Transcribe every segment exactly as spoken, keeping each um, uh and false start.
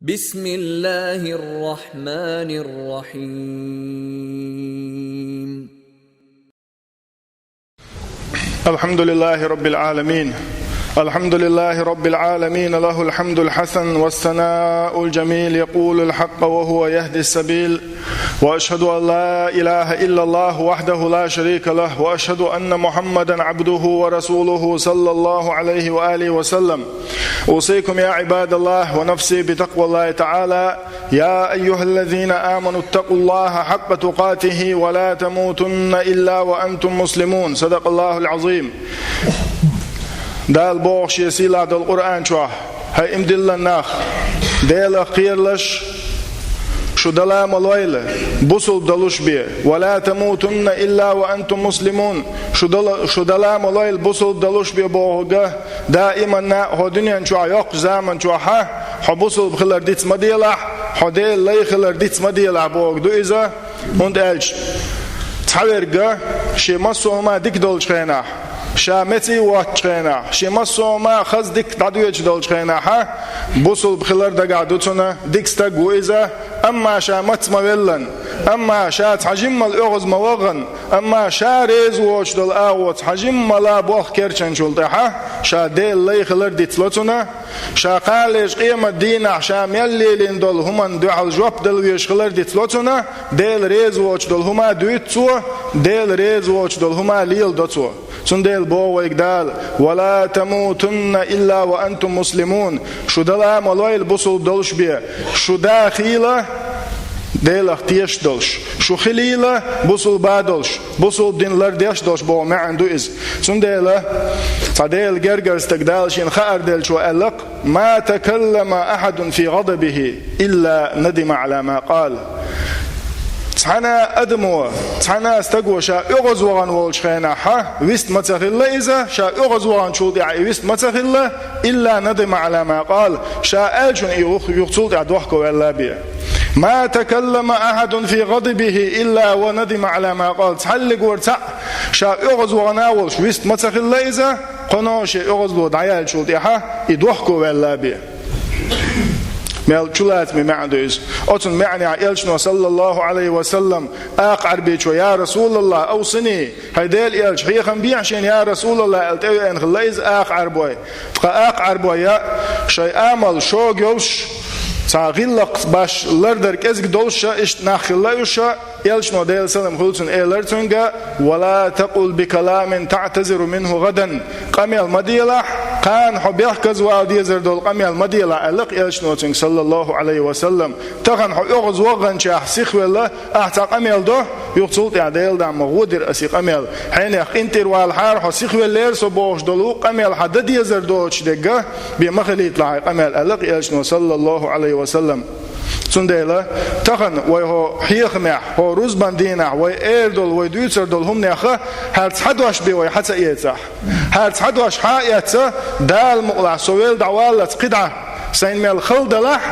بسم الله الرحمن الرحيم. الحمد لله رب العالمين. الحمد لله رب العالمين، له الحمد الحسن والثناء الجميل، يقول الحق وهو يهدي السبيل. وأشهد أن لا إله إلا الله وحده لا شريك له، وأشهد أن محمدا عبده ورسوله صلى الله عليه وآله وسلم. أوصيكم يا عباد الله ونفسي بتقوى الله تعالى. يا أيها الذين آمنوا اتقوا الله حق تقاته ولا تموتن إلا وأنتم مسلمون. صدق الله العظيم. Дала боху шен сийлахь долу Къуръан чохь: «ХӀай иман диллина нах, Делах кхералаш, шу Дала ма лойла, бусулба долуш бен, ва ла тамутунна илла ва антум муслимун, шу Дала, шу Дала ма лойла бусулба долуш бен», бохург даиманна хӀокху дуьнен чохь йоккхачу заман чохь хьо бусулба хилар диц ма делахь, хьо Делан лай хилар диц ма делахь бохург ду иза. ХӀунда аьлча цхьаверг шен массо а хӀума дика долчу хенахь, ша меций воцчу хенахь, шен массо а хӀума хаза дика дӀадоьдуш долчу хенахь, бусулба хилар дагахь ду цунна, дика стаг ву иза, амма ша маца ма веллан, амма ша цхьа жиммал оьгӀаз ма вахана, амма ша реза воцуш долу агӀо цхьа жиммала боху керчанчул тӀаьхьа, ша Делан лай хилар дицло цунна, ша кхана лежа къемат дийнахь ша мел лелийна долу хӀуманна дуьхьал жоп дала везаш хилар дицло цунна, Дела реза воцуш долу хӀума дуьйцу цо, Дела реза воцуш долу хӀума леладо цо. Цундела боху вайга Дала: «Ва ла тамутунна илла ва антум муслимун». Шу Дала ма лойла бусулба долуш бен. Шу да хийла Делах тешаш долуш. Шу хилийла бусулба долуш. Бусулба дин лардеш долуш боху маьӀна ду иза. Цундела цхьа Делан гергара стаг Дала шена хаар деллачо аьлла-кх: «Ма такаллама ахьадун фи гӀадабихи илла надима Ӏала ма къал». Цхьана адамо, цхьана стаго ша оьгӀаз вахана волчу хенахь, вист ма ца хилла иза, ша оьгӀаз ваханчул тӀаьхьа и вист ма ца хилла, илла надима Ӏала ма къал, ша аьллачунна и юх-, юха цул тӀаьхьа дохко ваьлла бен. «Ма такаллама ахьадун фи гӀадабихи илла ва надима Ӏала ма къал». Цхьаллигора цхьаъ ша оьгӀаз вахана а волуш вист ма ца хилла иза, кхуьно шен оьгӀазло дӀаяьллачул тӀаьхьа и дохко ваьлла бен. Мел чулацаме маьӀна ду иза. Оцунна маьӀнехь элчано, саллаллаху Ӏалайхи ва саллам, акха Ӏарбичо: «Я Расулаллах, авсини, хӀай Делан элча, хьехам бехьа шена, я Расулаллах», аьлла тӀевеана хилла иза акха Ӏарбой. Ткъа акха Ӏарбой а шайн амал шога йолуш, цхьа гӀиллакх баш лардар кӀезиг долуш а иштта нах хилла уьш а, элчано, Делан салам хуьлу цунна, элира цуьнга: «Ва ла такъул би каламин таътазиру минху гӀадан». Къамел ма делахь, кхана хьо бехказавала дезар долу къамел ма делахь, аьлла-кх элчано цуьнга, саллаллаху Ӏалайхи ва саллам. Тахана хьо оьгӀаз ваханчохь сихвелла, ахь цхьа къамел до, юха цул тӀаьхьа: «Делан да, ма гӀо дира аса и къамел. Хьенех къинтӀера валахьара, хьо сихвеллера со», бохуш долу къамел хьан дан дезар доцуш дерг бен ма хилийталахь и къамел, аьлла-кх элчано, саллаллаху Ӏалайхи ва саллам. Цундела тахана вай хӀокху хьехамехь, хӀокху рузбан дийнахь вай эр долу, вай дуьйцур долу хӀуманех хӀара цхьа дош бен вай хьа ца эцахь, хӀара цхьа дош хьа а эцна, Дала мукъалахь со велла дӀаваллалц кхидӀа, сайн мел хала далахь,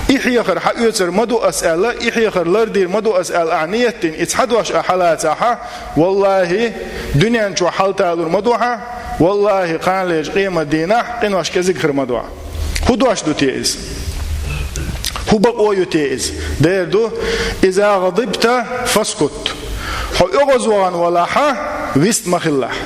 и хьехар хьаоьцур ма ду ас аьлла, и хьехар лардийр ма ду ас аьлла ахь ниет дина, и цхьа дош ахь хьалацахь, валлахӀи, дуьнен чохь хьалталур ма ду хьан, валлахӀи, кхана лежа къемат дийнахь къинош кӀезиг хир ма ду хьан. ХӀун дош ду те иза? ХӀун бакъо ю те иза? Дера ду: «Иза гӀадибта, фаскут». Хьо оьгӀаз вахана валахь, вист ма хилалахь.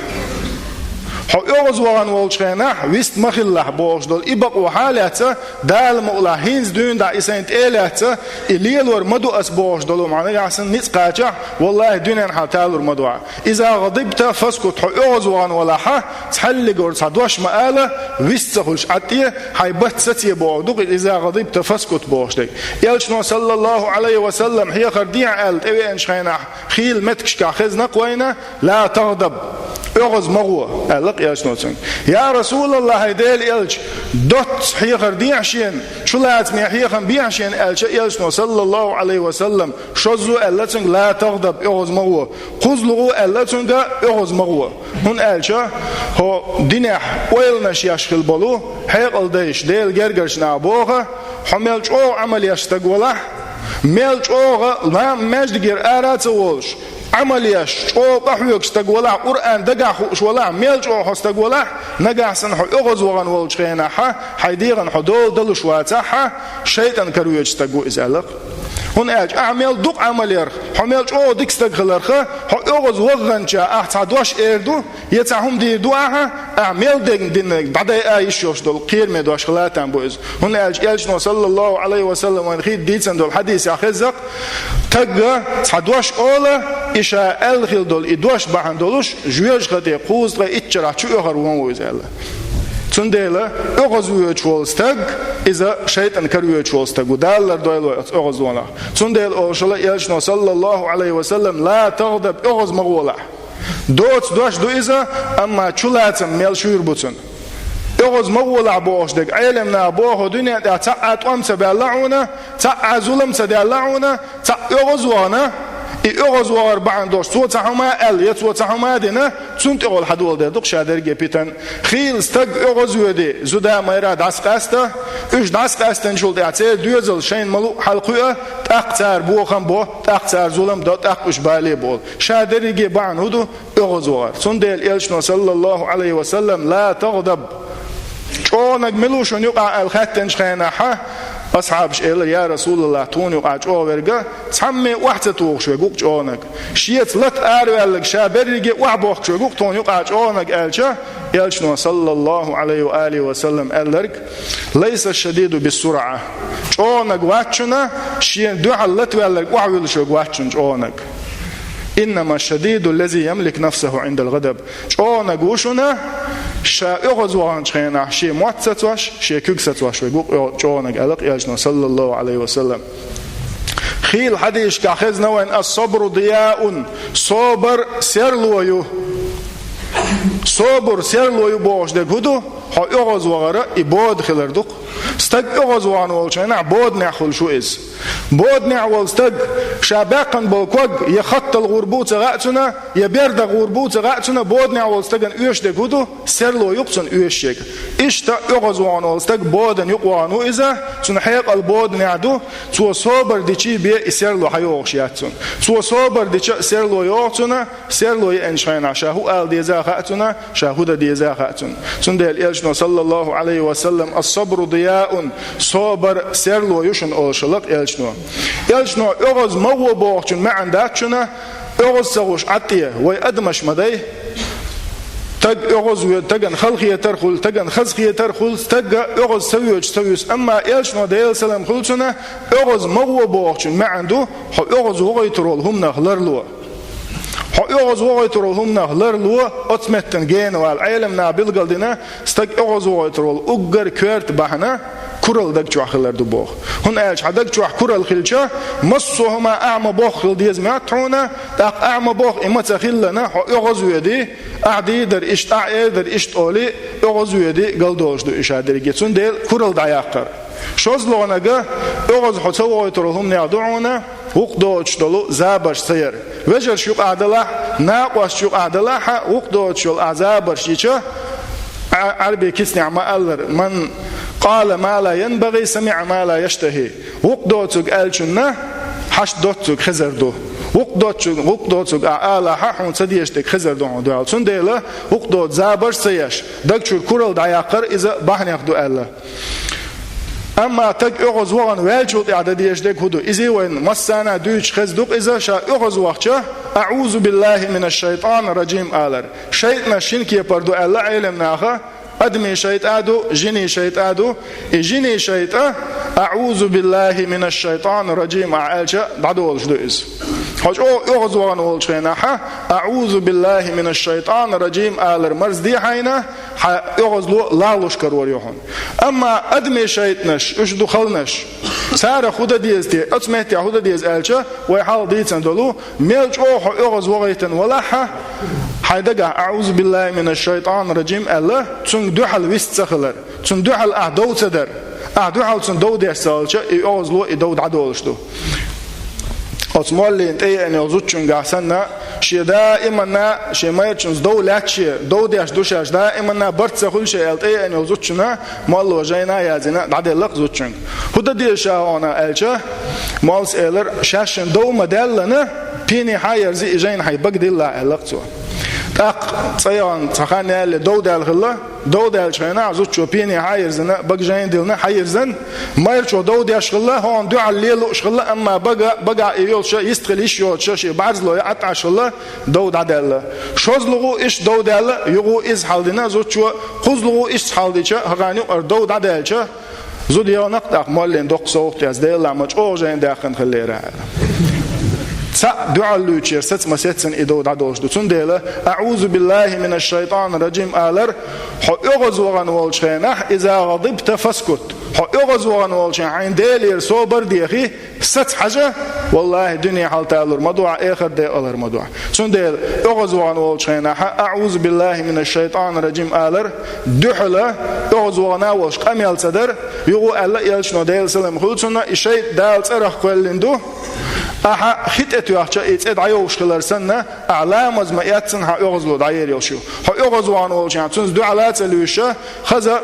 Хьо оьгӀаз вахана волчу хенахь, вист ма хилалахь бохуш долу и бакъо хьалаьцна, Дала мукъалахь хӀинца дуьйна дӀа и сайн тӀе а лаьцна, и лелор ма ду ас бохуш долу маьӀна яхь санна ницкъ кхачахь, валлахӀи, дуьненахь талур ма ду хьан. «Иза гӀадибта, фаскут», хьо оьгӀаз вахана валахь, цхьаллигора цхьа дош ма ала, вист ца хуьлуш Ӏад тӀе, хьайн бат саце боху ду-кх иза: «Иза гӀадибта, фаскут», бохуш дерг. Элчано, саллаллаху Ӏалайхи ва саллам, хьехар дехьа аьлла тӀевеанчу хенахь, хийла меттигашкахь хезна-кх вайна: «Ла тагӀдаб, оьгӀаз ма гӀо», аьлла-кх элчано цуьнга. «Я Расулаллах, хӀай Делан элча, доцца хьехар дехьа шена, чулацаме хьехам бехьа шена», аьлча, элчано, саллаллаху Ӏалайхи ва саллам, шозза аьлла цуьнга: «Ла тагӀдаб, оьгӀаз ма гӀо». КхозлагӀа аьлла цуьнга: «ОьгӀаз ма гӀо». ХӀунда аьлча хӀокху динехь ойланаш еш хилла болу хьекъал дайша, Делан гергарчу наха боху: хьо мел чӀогӀа Ӏамал еш стаг валахь, мел чӀогӀа ма-, маьждигера ара а ца волуш, Ӏамал еш, чӀогӀа къахьоьгуш стаг валахь, Къуръан дагахь хууш валахь, мел чӀогӀа хьо стаг валахь, нагахь санна хьо оьгӀазвахана волчу хенахь, хьайн дегӀана хьо дола далуш вацахь, шайтӀан каравоьдуш стаг ву иза аьлла. ХӀунда аьлча ахь мел дукха Ӏамал ярх, хьо мел чӀогӀа дика стаг хиларх, хьо оьгӀазваханча ахь цхьа дош эр ду, я цхьа хӀума дийр ду ахьа, ахь мел дегна динарг дӀадайа йиш йолуш долу кхераме дош хила там бу иза. ХӀунда аьлча Элчано, саллаллаху Ӏалайхи ва саллам, вайна хӀинца дийцина долу хьадисехь хеза-кх, стагга цхьа дош ола, и ша аьлла хила долу и дош бахьана долуш, жоьжахати кхузткъе итт шарахь чу оьхур вон ву иза аьлла. Цундела оьгӀазвоьдуш волу стаг, иза шайтӀан каравоьдуш волу стаг ву, Дала лардойла вай оцу оьгӀазваханах. Цундела олуш хилла Элчано, саллаллаху Ӏалайхи ва саллам, ла тагӀдаб, оьгӀаз ма гӀолахь. Доца дош ду иза, амма чулацам мел шуьйра бу цунна. ОьгӀаз ма гӀолахь бохуш дерг, Ӏелам наха боху, дуьнен тӀехь цхьа а тӀом ца баьлла хьуна, цхьа а зулам ца даьлла хьуна, цхьа а оьгӀазвахана, и оьгӀазвахар бахьана долуш цо цхьа хӀума аьлла, я цо цхьа хӀума дина, цунна тӀехула хьадоладер ду-кх ша дерриге питана. Хийла стаг оьгӀазвоьду, зуда-майра дӀасакъаста, уьш дӀасакъаьстинчул тӀаьхьа церан доьзалш шайна ма-луъу хьалакхоьхьу, тӀаккха цара бохам бо, тӀаккха цара зулам до, тӀаккха уьш бале а болу. Ша дерриге бахьана хӀун ду? ОьгӀазвахар. Цундела Элчано, саллаллаху Ӏалайхи ва саллам, ла тагӀдаб. ЧӀогӀаниг мила ву шуна юкъахь аьлла хаьттинчу хенахь, асхьабаша элира, я Расулаллах, тхуна юкъахь чӀогӀа верг, цхьамме охьа ца тухуш верг ву-кх чӀогӀаниг. Шеца лата араваьлларг, ша берриге охьабохкуш верг ву-кх тхуна юкъахь чӀогӀаниг аьлча, Элчано, саллаллаху Ӏалайхи ва алихи ва саллам, аьлларг, лайса шадиду биссураӀа. ЧӀогӀаниг вац шуна, шена дуьхьал латаваьлларг охьавуьллуш верг вац шуна чӀогӀаниг. Иннама шадиду лази ямлик нафсаху Ӏиндал гӀадаб. ЧӀогӀаниг ву шуна, ша оьгӀазваханчу хенахь шен мотт сацош, шен куьг сацош верг ву чӀогӀаниг аьлла-кх Элчано, саллаллаху Ӏалайхи ва саллам. Хийла хьадисашкахь хезна вайна, ас-сабру дияун, собар серло ю. Собар серло ю бохуш дерг хӀун ду? Хьо оьгӀазвахара и бода хилар ду-кх. Стаг оьгӀазвахана волчу хенахь боданехь хуьлуш ву иза. Боданехь волу стаг, ша баьккхина болу ког я хаттал гӀур бу ца хаьа цунна, я берда гӀур бу ца хаьа цунна, боданехь волу стагана оьшуш дерг хӀун ду? Серло ю-кх цунна оьшуш ерг. Иштта оьгӀазвахана волу стаг бодана юкъа вахана ву иза, цуьнан хьекъал боданехь ду, цо собар дича бен и серло хьайогӀуш яц цунна. Цо собар дича а серло йогӀу цунна, серло еанчу хенахь ша хӀун ала деза а хаьа цунна, ша хӀун дан деза а хаьа цунна. Цундела Элчано, саллаллаху Ӏалайхи ва саллам, ас-сабру дияун, собар серло ю шуна олуш хилла-кх Элчано. Элчано оьгӀаз ма гӀо бохучун маьӀна дац шуна, оьгӀаз ца гӀуш Ӏад тӀе вай адамаш ма дай. Стаг оьгӀазвоьду, стагана хала хетар хуьлу, стагана хаза хетар хуьлу, стаг оьгӀаз ца воьдуш ца вуьсу. Амма Элчано, Делан салам хуьлу цунна, оьгӀаз ма гӀо бохучун маьӀна ду, хьо оьгӀазвахийтур волу хӀуманах ларло. Хьо оьгӀазвахийтур волу хӀуманах ларло, оцу меттана гена вала. Ӏелам наха билгалдина, стаг оьгӀазвахийтур волу уггар коьрта бахьана куралла даг чохь хилар ду боху. ХӀунда аьлча хьан даг чохь куралла хилча, массо а хӀума ахь ма-бохху хила деза моьтту хьуна, тӀаккха ахь ма-бохху и ма ца хиллана, хьо оьгӀазвоьдий, ахь дийр дара иштта, ахь эр дара иштта олий, оьгӀазвоьдий, галдолуш ду и ша дерриге. Цундела куралла дӀаяккхар. ШозлагӀнаг, оьгӀаз хьо ца вахийтур волу хӀуманех ду хьуна, вукху доцуш долу забарш ца яр. Вежарш юкъахь далахь, накъосташ юкъахь далахь, вукху доцуш йолу ахь забарш йича, Ӏа-, Ӏарби кицнехь ма-аллара, ман къала ма ла янбагӀи, самиӀа ма ла яштахӀи. Вукху доцург аьллачунна хьашт доцург хезар ду. Вукху доцург, вукху доцург ахь алахь, хьуна ца дезаш дерг хезар ду хьуна дуьхьал. Цундела вукху доцу забарш ца еш, даг чуьра куралла дӀаяккхар иза бахьанех ду аьлла. Амма стаг оьгӀазвахана ваьллачул тӀаьхьа дан дезаш дерг хӀун ду? Иза вайна массарна а дуьйцуш хезна ду-кх иза, ша оьгӀазвахча, «АӀузу биллахӀи минаш-шайтӀанир-ражим» алар. ШайтӀанаш шина кепара ду аьлла Ӏелам наха, адамийн шайтӀа а ду, жинийн шайтӀа а ду. И жинийн шайтӀа, «АӀузу биллахӀи минаш-шайтӀанир-ражим» ахь аьлча, дӀадолуш ду иза. Хьо чӀогӀа оьгӀазвахана волчу хенахь, «АӀузу биллахӀи минаш-шайтӀанир-ражим» алар марзде хьайна, хьан оьгӀазло лалуш карор ю хьуна. Амма адамийн шайтӀанаш, уьш ду халанаш. Царах хӀун дан деза те, оцу меттехь хӀун дан деза аьлча, вай хьалха дийцина долу, мел чӀогӀа хьо оьгӀазвахийтина валахь, хьайн дагахь «АӀузу биллахӀи минаш-шайтӀанир-ражим» аьлла, цуьнга дуьхьал вист ца хилар, цунна дуьхьал ахь дов ца дар, ахь дуьхьал цунна дов деш ца хилча, и оьгӀазло, и дов дӀадолуш ду. Оцу моллина тӀееана йолу зудчуьнгахь санна, шен даиманна, шен майрачунца дов лаьцна шен, дов деш ду шаьш, даиманна барт ца хуьлу шен аьлла тӀееана йолу зудчунна молло жайна а яздина дӀаделла-кх зудчуьнга. ХӀун дан деза ша хьуна аьлча, Моллас элар, шаьшшинна дов ма даьллана, пене хьаерза и жайна хьай бага дилла, аьлла цо. ТӀаккха цӀа яхана цхьа хан ялале дов даьлла хилла, дов даьллачу хенахь зудчо пене хьаерзина, бага жайна диллина, хьаерзина, майрачо дов деш хилла, хьуна дуьхьал лелуш хилла, амма бага, бага и йолуш йистхила йиш йоцуш, шен бӀарзлой Ӏатташ хилла, дов дӀадаьлла. ШозлагӀа иштта дов даьлла, юха иза хьалдина зудчо, кхузлагӀа иштта хьалдича, хӀокхарна юкъара дов дӀадаьлча, зуда яхана-кх тӀаккха моллина доккха совгӀат эцна, Делахь, ма чӀогӀа жайна даьккхина хиллера, аьлла. Цхьаъ дуьхьал луьйчера саца ма сеццина и дов дӀадолуш ду. Цундела, «АӀузу биллахӀи минаш-шайтӀанир-ражим» алар, хьо оьгӀазвахана волчу хенахь, «иза гӀадибта фаскут». Хьо оьгӀазвахана волчу хенахь хьайн Делера собар а дехий, саца хьажа, валлахӀи, дуьне хьалаталур ма ду хьан, эхарт декъалур ма ду хьан. Цундела, оьгӀазвахана волчу хенахь, «АӀузу биллахӀи минаш-шайтӀанир-ражим» алар, дуьхьала оьгӀазвахана а волуш къамел ца дар, юха аьлла элчано, Делан салам хуьлда цунна, и шайтӀа Дала цӀарах кхоьллина ду, ахьа хи тӀе тоьхча и цӀе дӀайовш хилар санна, ахьа ламаз ма эццина хьан оьгӀазло дӀаер йолуш ю. Хьо оьгӀазвахана волчу хенахь цуьнца дуьхьала а ца луьйша, хаза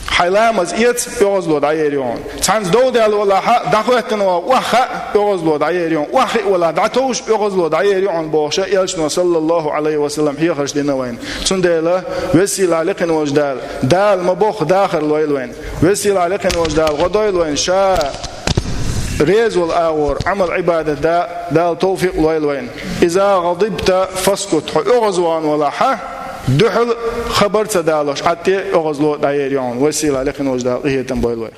хьайн ламаз эца, оьгӀазло дӀаер ю хьуна. Цхьаьнца дов даьлла валахь, дӀахӀоьттина валахь, охьахаа, оьгӀазло дӀаер ю хьуна. Охьахиъна валахь, дӀатовжа, оьгӀазло дӀаер ю хьуна бохуша элчано, саллаллахӀу Ӏалайхи ва саллам, хьехарш дина вайна. Цундела, веза-сийлахь лекхина волчу Дала, Дала ма бохху дахар лойла вайна. Веза-сийла лекхина волчу Дала гӀо дойла вайна, Ша реза волу агӀор Ӏамал-Ӏибадат дан Дала тавфикъ лойла вайна. «Иза гӀадибта фаскут», хьо оьгӀазвахана валахь, дуьхьал хабар ца далош, Ӏад тӀе оьгӀазло дӀаер ю хьуна. Веза-сийла лекхина волчу Дала къинхетам бойла вайх.